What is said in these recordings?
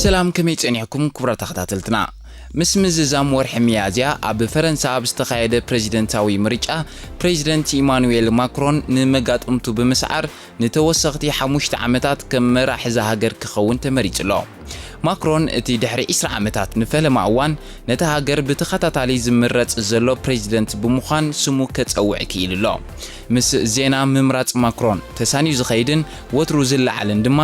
ሰላም፣ ከመይ ጸኒሕኩም ክቡራት ተኸታተልትና? ምስ ምዝዛም ወርሒ ሚያዝያ ኣብ ፈረንሳ ኣብ ዝተኻየደ ፕሬዚደንታዊ ምርጫ፣ ፕሬዚደንት ኢማኑኤል ማክሮን ንመጋጥምቱ ብምስዓር ንተወሰኽቲ ሓሙሽተ ዓመታት ከም መራሒ እዛ ሃገር ክኸውን ተመሪጹ ኣሎ። ማክሮን እቲ ድሕሪ ዕስራ ዓመታት ንፈለማ እዋን ነታ ሃገር ብተኸታታሊ ዝምረጽ ዘሎ ፕሬዚደንት ብምዃን ስሙ ከጸውዕ ክኢሉ ኣሎ። ምስ ዜና ምምራጽ ማክሮን ተሳንዩ ዝኸይድን ወትሩ ዝለዓልን ድማ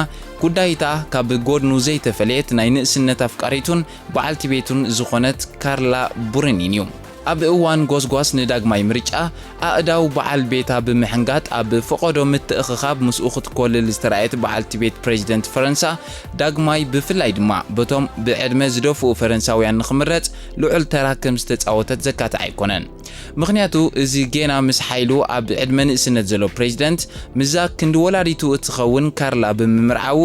ጉዳይታ ካብ ጎድኑ ዘይተፈለየት ናይ ንእስነት ኣፍቃሪቱን በዓልቲ ቤቱን ዝኾነት ካርላ ቡሪኒን እዩ። ኣብ እዋን ጎስጓስ ንዳግማይ ምርጫ ኣእዳው በዓል ቤታ ብምሕንጋጥ ኣብ ፈቐዶ ምትእኽኻብ ምስኡ ክትኮልል ዝተራእየት በዓልቲ ቤት ፕሬዚደንት ፈረንሳ ዳግማይ ብፍላይ ድማ በቶም ብዕድመ ዝደፍኡ ፈረንሳውያን ንኽምረጽ ልዑል ተራ ከም ዝተጻወተት ዘካትዕ ኣይኮነን። ምኽንያቱ እዚ ጌና ምስ ሓይሉ ኣብ ዕድመ ንእስነት ዘሎ ፕሬዚደንት ምስዛ ክንዲ ወላዲቱ እትኸውን ካርላ ብምምርዓዉ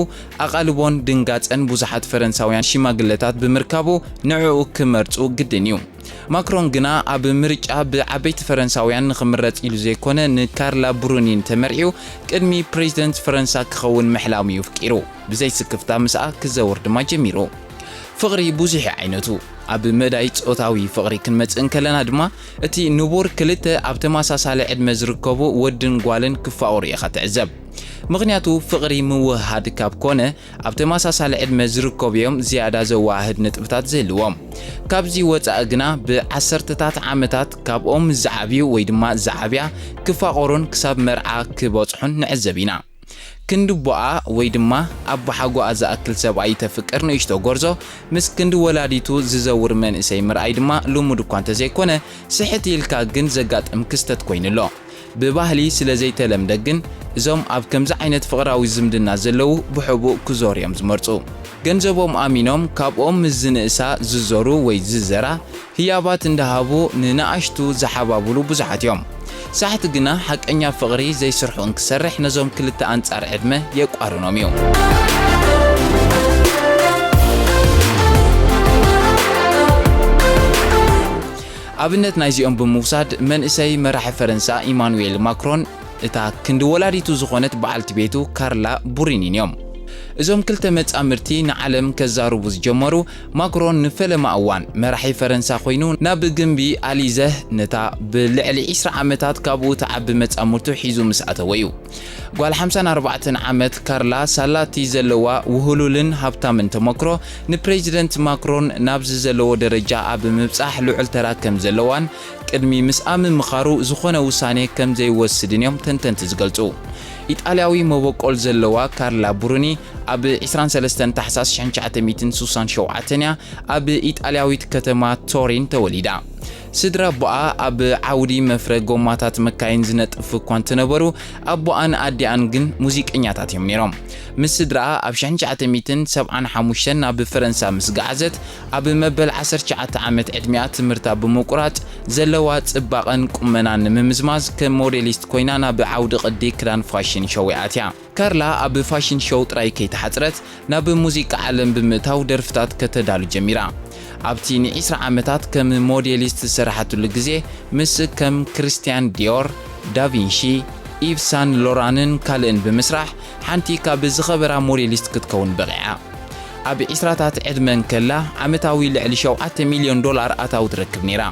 ኣቓልቦን ድንጋጸን ብዙሓት ፈረንሳውያን ሽማግለታት ብምርካቡ ንዕኡ ክመርጹ ግድን እዩ። ማክሮን ግና ኣብ ምርጫ ብዓበይቲ ፈረንሳውያን ንኽምረጽ ኢሉ ዘይኮነ ንካርላ ብሩኒን ተመርዒዩ ቅድሚ ፕሬዚደንት ፈረንሳ ክኸውን ምሕላሙ እዩ ኣፍቂሩ። ብዘይ ስክፍታ ምስኣ ክዘውር ድማ ጀሚሩ። ፍቕሪ ብዙሕ እዩ ዓይነቱ። ኣብ መዳይ ጾታዊ ፍቕሪ ክንመጽእ እንከለና ድማ እቲ ንቡር ክልተ ኣብ ተመሳሳሊ ዕድመ ዝርከቡ ወድን ጓልን ክፋቐሩ ኢኻ ትዕዘብ። ምኽንያቱ ፍቕሪ ምውህሃድ ካብ ኮነ ኣብ ተመሳሳሊ ዕድመ ዝርከቡ እዮም ዝያዳ ዘወሃህድ ነጥብታት ዝህልዎም። ካብዚ ወጻኢ ግና ብዓሰርተታት ዓመታት ካብኦም ዝዓብዩ ወይ ድማ ዝዓብያ ክፋቐሩን ክሳብ መርዓ ክበጽሑን ንዕዘብ ኢና። ክንዲ ኣቦኣ ወይ ድማ ኣቦሓጎኣ ዝኣክል ሰብኣይ ተፍቅር ንእሽቶ ጎርዞ ምስ ክንዲ ወላዲቱ ዝዘውር መንእሰይ ምርኣይ ድማ ልሙድ እኳ እንተዘይኮነ፣ ስሕት ኢልካ ግን ዘጋጥም ክስተት ኮይኑ ኣሎ። ብባህሊ ስለ ዘይተለምደ ግን፣ እዞም ኣብ ከምዚ ዓይነት ፍቕራዊ ዝምድና ዘለዉ ብሕቡእ ክዞሩ እዮም ዝመርጹ። ገንዘቦም ኣሚኖም ካብኦም ምስ ዝንእሳ ዝዞሩ ወይ ዝዘራ ህያባት እንዳሃቡ ንነኣሽቱ ዝሓባብሉ ብዙሓት እዮም። ሳሕቲ ግና ሓቀኛ ፍቕሪ ዘይስርሑ እንክሰርሕ ነዞም ክልተ ኣንጻር ዕድመ የቋርኖም እዩ። ኣብነት ናይዚኦም ብምውሳድ መንእሰይ መራሒ ፈረንሳ ኢማኑኤል ማክሮን እታ ክንዲ ወላዲቱ ዝኾነት በዓልቲ ቤቱ ካርላ ቡሪኒን እዮም። እዞም ክልተ መጻምድቲ ንዓለም ከዛርቡ ዝጀመሩ ማክሮን ንፈለማ እዋን መራሒ ፈረንሳ ኮይኑ ናብ ግምቢ ኣሊዘህ ነታ ብልዕሊ ዕስራ ዓመታት ካብኡ ትዓቢ መጻምድቱ ሒዙ ምስ ኣተወ እዩ። ጓል ሓምሳን ኣርባዕተን ዓመት ካርላ ሳላቲ ዘለዋ ውህሉልን ሃብታምን ተመክሮ ንፕሬዚደንት ማክሮን ናብዚ ዘለዎ ደረጃ ኣብ ምብጻሕ ልዑል ተራ ከም ዘለዋን ቅድሚ ምስኣ ምምኻሩ ዝኾነ ውሳኔ ከም ዘይወስድን እዮም ተንተንቲ ዝገልጹ። ኢጣልያዊ መበቆል ዘለዋ ካርላ ብሩኒ ኣብ ዕስራን ሰለስተን ታሕሳስ ሽሕን ትሽዓተ ሚእትን ስሳን ሸውዓተን እያ ኣብ ኢጣልያዊት ከተማ ቶሪን ተወሊዳ። ስድራ ኣቦኣ ኣብ ዓውዲ መፍረ ጎማታት መካይን ዝነጥፉ እኳ እንተነበሩ፣ ኣቦኣን ኣዲኣን ግን ሙዚቀኛታት እዮም ነይሮም። ምስ ስድራኣ ኣብ ሽሕን ትሽዓተ ሚእትን ሰብዓን ሓሙሽተን ናብ ፈረንሳ ምስ ገዓዘት፣ ኣብ መበል ዓሰርተ ትሽዓተ ዓመት ዕድሚኣ ትምህርታ ብምቁራጽ፣ ዘለዋ ጽባቐን ቁመናን ንምምዝማዝ ከም ሞዴሊስት ኮይና ናብ ዓውዲ ቅዲ ክዳን ፋሽን ሾው ኣትያ። ካርላ ኣብ ፋሽን ሾው ጥራይ ከይተሓጽረት፣ ናብ ሙዚቃ ዓለም ብምእታው ደርፍታት ከተዳሉ ጀሚራ። ኣብቲ ንዒስራ ዓመታት ከም ሞዴሊስት ዝሰራሓትሉ ግዜ፣ ምስ ከም ክርስትያን ዲዮር፣ ዳቪንሺ፣ ኢቭ ሳን ሎራንን ካልእን ብምስራሕ፣ ሓንቲ ካብ ዝኸበራ ሞዴሊስት ክትከውን በቒዓ። ኣብ ዒስራታት ዕድመ እንከላ፣ ዓመታዊ ልዕሊ ሸውዓተ ሚልዮን ዶላር ኣታዊ ትረክብ ነይራ።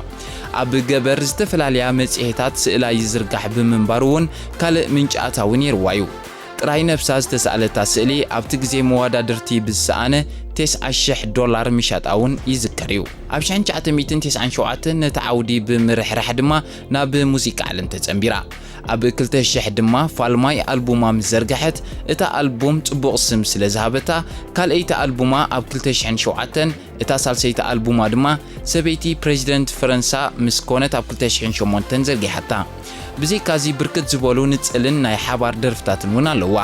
ኣብ ገበር ዝተፈላለያ መጽሔታት ስእላ ይዝርጋሕ ብምንባሩ እውን ካልእ ምንጪ ኣታዊ ነይርዋ እዩ። ጥራይ ነብሳ ዝተሳእለታ ስእሊ ኣብቲ ግዜ መወዳድርቲ ብዝሰኣነ ተስዓ ሽሕ ዶላር ምሻጣ እውን ይዝከር እዩ። ኣብ ሽሕን ትሽዓተ ሚእትን ተስዓን ሸውዓተን ነቲ ዓውዲ ብምርሕራሕ ድማ ናብ ሙዚቃ ዓለም ተጸንቢራ። ኣብ ክልተ ሽሕ ድማ ፋልማይ ኣልቡማ ምስ ዘርግሐት፣ እታ ኣልቡም ጽቡቕ ስም ስለ ዝሃበታ፣ ካልኣይቲ ኣልቡማ ኣብ ክልተ ሽሕን ሸውዓተን፣ እታ ሳልሰይቲ ኣልቡማ ድማ ሰበይቲ ፕሬዚደንት ፈረንሳ ምስ ኮነት ኣብ ክልተ ሽሕን ሸሞንተን ዘርጊሓታ። ብዘይካዚ ብርክት ዝበሉ ንጽልን ናይ ሓባር ደርፍታትን እውን ኣለዋ።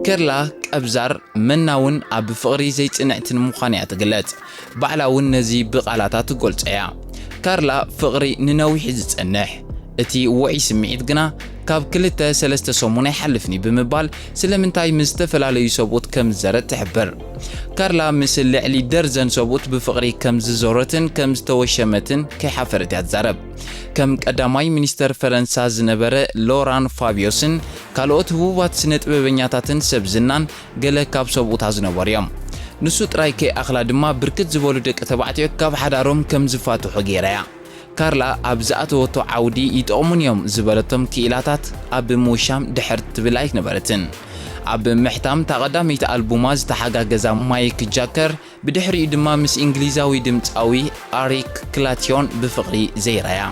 ከርላ ቀብዛር መና እውን ኣብ ፍቕሪ ዘይጽንዕትን ምዃን እያ ትግለጽ። ባዕላ እውን ነዚ ብቓላታ ትገልጾ እያ። ካርላ ፍቕሪ ንነዊሕ ዝጸንሕ፣ እቲ ውዑይ ስምዒት ግና ካብ ክልተ ሰለስተ ሰሙን ኣይሓልፍን እዩ ብምባል ስለምንታይ ምስ ዝተፈላለዩ ሰብኡት ከም ዝዘረት ትሕብር። ካርላ ምስ ልዕሊ ደርዘን ሰብኡት ብፍቕሪ ከም ዝዞረትን ከም ዝተወሸመትን ከይሓፈረት እያ ትዛረብ። ከም ቀዳማይ ሚኒስተር ፈረንሳ ዝነበረ ሎራን ፋቢዮስን ካልኦት ህቡባት ስነ ጥበበኛታትን ሰብ ዝናን ገለ ካብ ሰብኡታ ዝነበሩ እዮም። ንሱ ጥራይ ከይኣኽላ ድማ ብርክት ዝበሉ ደቂ ተባዕትዮ ካብ ሓዳሮም ከም ዝፋትሑ ገይራ እያ። ካርላ ኣብ ዝኣተወቶ ዓውዲ ይጠቕሙን እዮም ዝበለቶም ክኢላታት ኣብ ምውሻም ድሕር ትብል ኣይነበረትን። ኣብ ምሕታም እታ ቀዳመይቲ ኣልቡማ ዝተሓጋገዛ ማይክ ጃከር፣ ብድሕሪኡ ድማ ምስ እንግሊዛዊ ድምጻዊ ኣሪክ ክላቲዮን ብፍቕሪ ዘይራያ።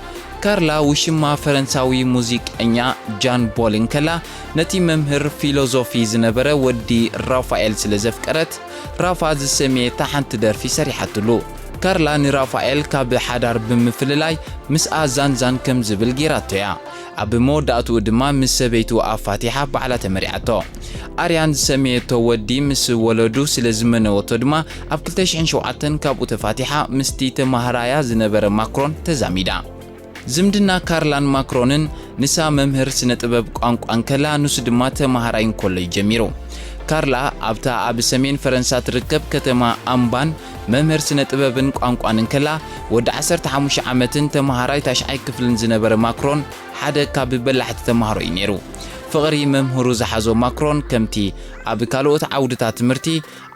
ካርላ ውሽማ ፈረንሳዊ ሙዚቀኛ ጃን ቦል እንከላ፣ ነቲ መምህር ፊሎዞፊ ዝነበረ ወዲ ራፋኤል ስለ ዘፍቀረት፣ ራፋ ዝሰመየታ ሓንቲ ደርፊ ሰሪሓትሉ። ካርላ ንራፋኤል ካብ ሓዳር ብምፍልላይ ምስኣ ዛንዛን ከም ዝብል ገይራቶ እያ። ኣብ መወዳእትኡ ድማ ምስ ሰበይቱ ኣፋቲሓ ባዕላ ተመሪዓቶ። ኣርያን ዝሰመየቶ ወዲ ምስ ወለዱ ስለ ዝመነወቶ ድማ ኣብ ክልተ ሽሕን ሸውዓተን ካብኡ ተፋቲሓ ምስቲ ተማሃራያ ዝነበረ ማክሮን ተዛሚዳ። ዝምድና ካርላን ማክሮንን፣ ንሳ መምህር ስነ ጥበብ ቋንቋ እንከላ ንሱ ድማ ተማሃራይ እንከሎ እዩ ጀሚሩ። ካርላ ኣብታ ኣብ ሰሜን ፈረንሳ ትርከብ ከተማ ኣምባን መምህር ስነ ጥበብን ቋንቋን እንከላ፣ ወዲ ዓሰርተ ሓሙሽተ ዓመትን ተማሃራይ ታሽዓይ ክፍልን ዝነበረ ማክሮን ሓደ ካብ በላሕቲ ተማሃሮ እዩ ነይሩ። ፍቕሪ መምህሩ ዝሓዞ ማክሮን ከምቲ ኣብ ካልኦት ዓውድታት ትምህርቲ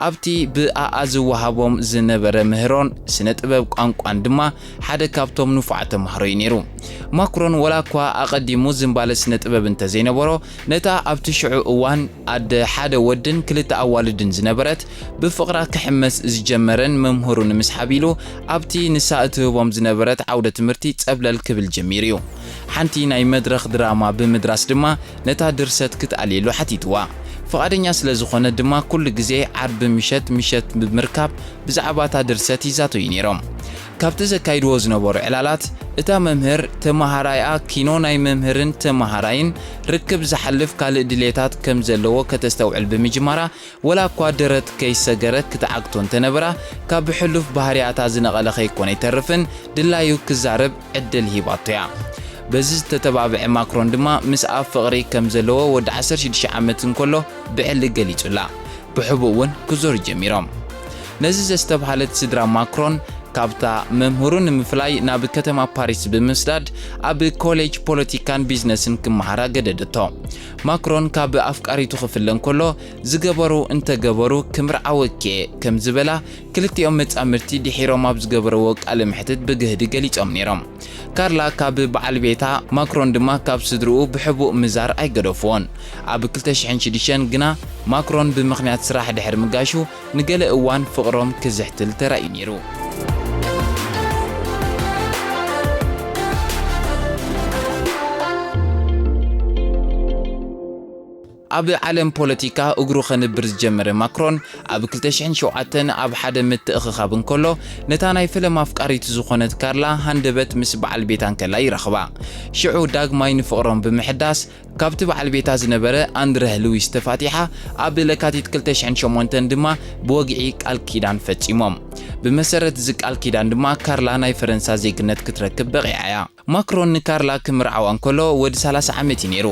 ኣብቲ ብኣኣ ዝወሃቦም ዝነበረ ምህሮን ስነ ጥበብ ቋንቋን ድማ ሓደ ካብቶም ንፉዓት ተማሃሮ እዩ ነይሩ። ማክሮን ወላ እኳ ኣቐዲሙ ዝንባለ ስነ ጥበብ እንተዘይነበሮ፣ ነታ ኣብቲ ሽዑ እዋን ኣደ ሓደ ወድን ክልተ ኣዋልድን ዝነበረት ብፍቕራ ክሕመስ ዝጀመረን መምህሩ ንምስሓብ ኢሉ ኣብቲ ንሳ እትህቦም ዝነበረት ዓውደ ትምህርቲ ጸብለል ክብል ጀሚሩ እዩ። ሓንቲ ናይ መድረኽ ድራማ ብምድራስ ድማ ነታ ድርሰት ክትኣልየሉ ሓቲትዋ። ፍቓደኛ ስለ ዝኾነት ድማ ኩሉ ግዜ ዓርቢ ምሸት ምሸት ብምርካብ ብዛዕባ እታ ድርሰት ይዛተዩ ነይሮም። ካብቲ ዘካይድዎ ዝነበሩ ዕላላት፣ እታ መምህር ተመሃራይኣ ኪኖ ናይ መምህርን ተመሃራይን ርክብ ዝሓልፍ ካልእ ድሌታት ከም ዘለዎ ከተስተውዕል ብምጅማራ፣ ወላ እኳ ደረት ከይሰገረት ክትዓግቶ እንተነበራ፣ ካብ ሕሉፍ ባህርያታ ዝነቐለ ከይኮነ ኣይተርፍን ድላዩ ክዛረብ ዕድል ሂባቶ እያ። በዚ ዝተተባብዐ ማክሮን ድማ ምስኣ ፍቕሪ ከም ዘለዎ ወዲ ዓሰርተ ሽዱሽተ ዓመት እንከሎ ብዕሊ ገሊጹላ። ብሕቡእ እውን ክዞሩ ጀሚሮም። ነዚ ዘስተብሃለት ስድራ ማክሮን፣ ካብታ መምህሩ ንምፍላይ ናብ ከተማ ፓሪስ ብምስዳድ ኣብ ኮሌጅ ፖለቲካን ቢዝነስን ክመሃር ኣገደደቶ። ማክሮን ካብ ኣፍቃሪቱ ክፍለ እንከሎ፣ ዝገበሩ እንተገበሩ ክምርዓወኪ እየ ከም ዝበላ ክልቲኦም መጻምድቲ ድሒሮም ኣብ ዝገበርዎ ቃለ መሕትት ብግህዲ ገሊጾም ነይሮም። ካርላ ካብ በዓል ቤታ፣ ማክሮን ድማ ካብ ስድርኡ ብሕቡእ ምዛር ኣይገደፍዎን። ኣብ ክልተ ሽሕን ሽዱሽተን ግና ማክሮን ብምኽንያት ስራሕ ድሕሪ ምጋሹ ንገለ እዋን ፍቕሮም ክዝሕትል ተራእዩ ነይሩ። ኣብ ዓለም ፖለቲካ እግሩ ከንብር ዝጀመረ ማክሮን፣ ኣብ ክልተ ሽሕን ሸውዓተን ኣብ ሓደ ምትእኽኻብ እንከሎ፣ ነታ ናይ ፈለማ ኣፍቃሪቱ ዝኾነት ካርላ ሃንደበት ምስ በዓል ቤታ እንከላ ይረኽባ። ሽዑ ዳግማይ ንፍቕሮም ብምሕዳስ፣ ካብቲ በዓል ቤታ ዝነበረ ኣንድረህ ሉዊስ ተፋቲሓ፣ ኣብ ለካቲት ክልተ ሽሕን ሸሞንተን ድማ ብወግዒ ቃል ኪዳን ፈጺሞም። ብመሰረት እዚ ቃል ኪዳን ድማ ካርላ ናይ ፈረንሳ ዜግነት ክትረክብ በቒዓ እያ። ማክሮን ንካርላ ክምርዓዋ እንከሎ ወዲ ሰላሳ ዓመት እዩ ነይሩ።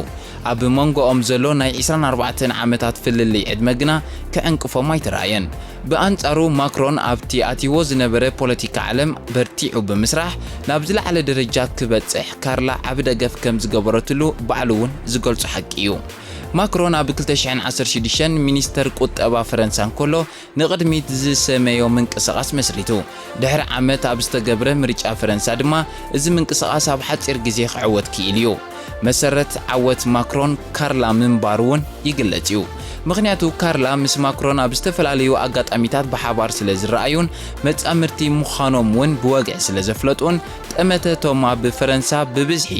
ኣብ መንጎኦም ዘሎ ናይ ዕስራን ኣርባዕተን ዓመታት ፍልልይ ዕድመ ግና ክዕንቅፎም ኣይተራእየን። ብኣንጻሩ ማክሮን ኣብቲ ኣትይዎ ዝነበረ ፖለቲካ ዓለም በርቲዑ ብምስራሕ ናብ ዝለዓለ ደረጃ ክበጽሕ ካርላ ዓቢ ደገፍ ከም ዝገበረትሉ ባዕሉ እውን ዝገልጾ ሓቂ እዩ። ማክሮን ኣብ ክልተ ሽሕን ዓሰርተ ሽዱሽተን ሚኒስተር ቁጠባ ፈረንሳ እንከሎ ንቕድሚት ዝሰመዮ ምንቅስቓስ መስሪቱ። ድሕሪ ዓመት ኣብ ዝተገብረ ምርጫ ፈረንሳ ድማ እዚ ምንቅስቓስ ኣብ ሓጺር ግዜ ክዕወት ክኢሉ እዩ። መሰረት ዓወት ማክሮን ካርላ ምንባሩ እውን ይግለጽ እዩ። ምኽንያቱ ካርላ ምስ ማክሮን ኣብ ዝተፈላለዩ ኣጋጣሚታት ብሓባር ስለ ዝረኣዩን መጻምድቲ ምዃኖም እውን ብወግዒ ስለ ዘፍለጡን ጠመተ እቶም ኣብ ፈረንሳ ብብዝሒ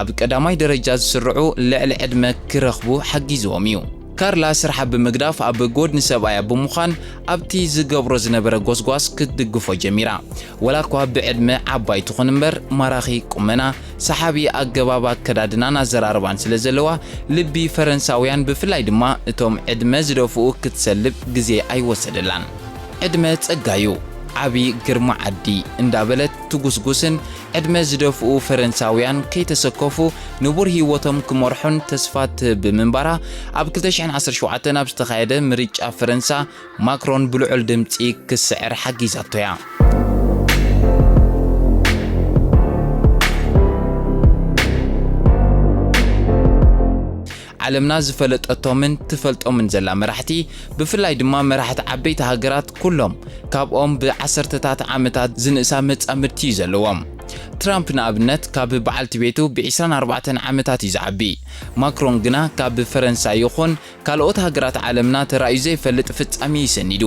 ኣብ ቀዳማይ ደረጃ ዝስርዑ ልዕሊ ዕድመ ክረኽቡ ሓጊዝዎም እዩ። ካርላ ስርሓ ብምግዳፍ ኣብ ጎድኒ ሰብኣያ ብምዃን ኣብቲ ዝገብሮ ዝነበረ ጎስጓስ ክትድግፎ ጀሚራ። ወላ እኳ ብዕድመ ዓባይ ትኹን እምበር ማራኺ ቁመና፣ ሰሓቢ ኣገባብ ኣከዳድናን ኣዘራርባን ስለ ዘለዋ ልቢ ፈረንሳውያን ብፍላይ ድማ እቶም ዕድመ ዝደፍኡ ክትሰልብ ግዜ ኣይወሰደላን። ዕድመ ጸጋ እዩ። ዓቢ ግርማ ዓዲ እንዳበለት ትጉስጉስን ዕድመ ዝደፍኡ ፈረንሳውያን ከይተሰከፉ ንቡር ህይወቶም ክመርሑን ተስፋ ትህብ ብምንባራ፣ ኣብ ክልተ ሽሕን ዓሰርተ ሸውዓተን ኣብ ዝተኻየደ ምርጫ ፈረንሳ ማክሮን ብልዑል ድምጺ ክስዕር ሓጊዛቶ እያ። ዓለምና ዝፈለጠቶምን ትፈልጦምን ዘላ መራሕቲ፣ ብፍላይ ድማ መራሕቲ ዓበይቲ ሃገራት፣ ኩሎም ካብኦም ብዓሰርተታት ዓመታት ዝንእሳ መጻምድቲ እዩ ዘለዎም። ትራምፕ ንኣብነት ካብ በዓልቲ ቤቱ ብ ዕስራን ኣርባዕተን ዓመታት እዩ ዝዓቢ። ማክሮን ግና ካብ ፈረንሳ ይኹን ካልኦት ሃገራት ዓለምና ተራእዩ ዘይፈልጥ ፍጻሜ እዩ ሰኒዱ።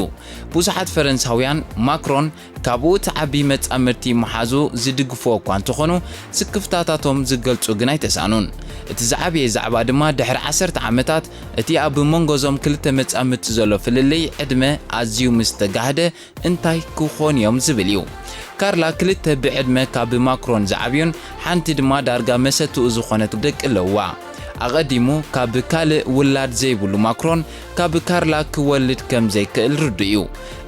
ብዙሓት ፈረንሳውያን ማክሮን ካብኡ እቲ ዓቢ መጻምድቲ ምሓዙ ዝድግፍዎ እኳ እንተኾኑ፣ ስክፍታታቶም ዝገልጹ ግን ኣይተሳእኑን። እቲ ዝዓበየ ዛዕባ ድማ ድሕሪ ዓሰርተ ዓመታት እቲ ኣብ መንጎ እዞም ክልተ መጻምድቲ ዘሎ ፍልልይ ዕድመ ኣዝዩ ምስ ተጋህደ እንታይ ክኾኑ እዮም ዝብል እዩ። ካርላ ክልተ ብዕድመ ካብ ማክሮን ዝዓብዩን ሓንቲ ድማ ዳርጋ መሰትኡ ዝኾነት ደቂ ኣለውዋ። ኣቐዲሙ ካብ ካልእ ውላድ ዘይብሉ ማክሮን ካብ ካርላ ክወልድ ከም ዘይክእል ርዱእ እዩ።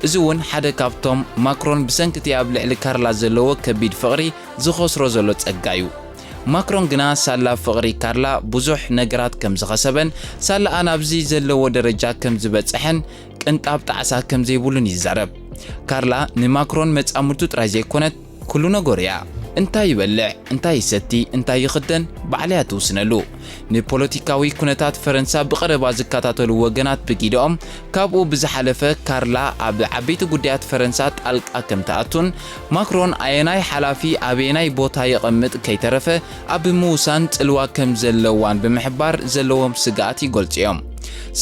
እዚ እውን ሓደ ካብቶም ማክሮን ብሰንኪ እቲ ኣብ ልዕሊ ካርላ ዘለዎ ከቢድ ፍቕሪ ዝኸስሮ ዘሎ ጸጋ እዩ። ማክሮን ግና ሳላ ፍቕሪ ካርላ ብዙሕ ነገራት ከም ዝኸሰበን ሳላኣ ናብዚ ዘለዎ ደረጃ ከም ዝበጽሐን ቅንጣብ ጣዕሳ ከም ዘይብሉን ይዛረብ። ካርላ ንማክሮን መጻምድቱ ጥራይ ዘይኮነት ኩሉ ነገሩ እያ። እንታይ ይበልዕ፣ እንታይ ይሰቲ፣ እንታይ ይኽደን ባዕላ እያ ትውስነሉ። ንፖለቲካዊ ኩነታት ፈረንሳ ብቐረባ ዝከታተሉ ወገናት ብጊደኦም ካብኡ ብዝሓለፈ ካርላ ኣብ ዓበይቲ ጉዳያት ፈረንሳ ጣልቃ ከም ትኣቱን ማክሮን ኣየናይ ሓላፊ ኣበየናይ ቦታ የቐምጥ ከይተረፈ ኣብ ምውሳን ጽልዋ ከም ዘለዋን ብምሕባር ዘለዎም ስግኣት ይገልጹ እዮም።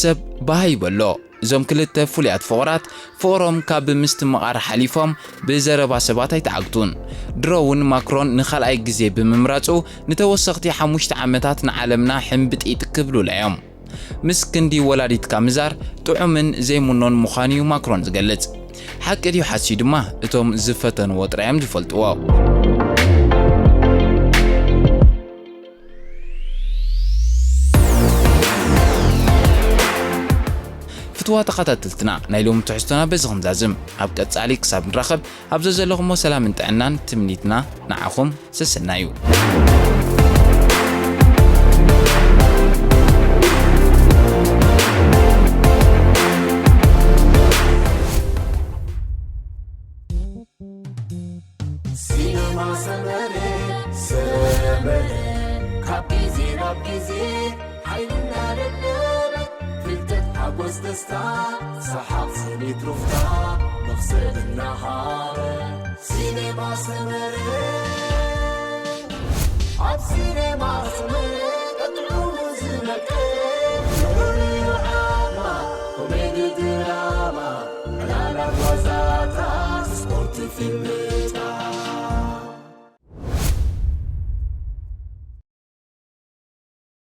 ሰብ ባህ ይበሎ። እዞም ክልተ ፍሉያት ፍቑራት ፍቕሮም ካብ ምስትምቓር ሓሊፎም ብዘረባ ሰባት ኣይተዓግቱን። ድሮ እውን ማክሮን ንኻልኣይ ግዜ ብምምራጹ ንተወሰኽቲ ሓሙሽተ ዓመታት ንዓለምና ሕምብጢጥ ክብሉላ እዮም። ምስ ክንዲ ወላዲትካ ምዛር ጥዑምን ዘይምኖን ምዃኑ እዩ ማክሮን ዝገልጽ። ሓቂ ድዩ ሓስዩ ድማ እቶም ዝፈተንዎ ጥራይ እዮም ዝፈልጥዎ። ፍትዋ ተኸታተልትና ናይ ሎሚ ትሕዝቶና በዚ ክንዛዝም። ኣብ ቀጻሊ ክሳብ ንራኸብ ኣብ ዘዘለኹሞ ሰላምን ጥዕናን ትምኒትና ንዓኹም ሰሰናዩ። ሲነማ ሰመረ፣ ሰመረ፣ ካብ ግዜ ናብ ግዜ ሓይሊ እናደለበ፣ ፍልጠት ሓጎስ ደስታ፣ ሰሓቕ ስኒት ሩፍታ፣ መኽሰብ እናሃበ። ሲነማ ሰመረ፣ ኣብ ሲነማ ሰመረ፣ ቀጥዑ ዝነቀ፣ ፍሉይ ዓማ፣ ኮሜዲ ድራማ፣ ዕላላት ዋዛታት፣ ስፖርት ፊልም፣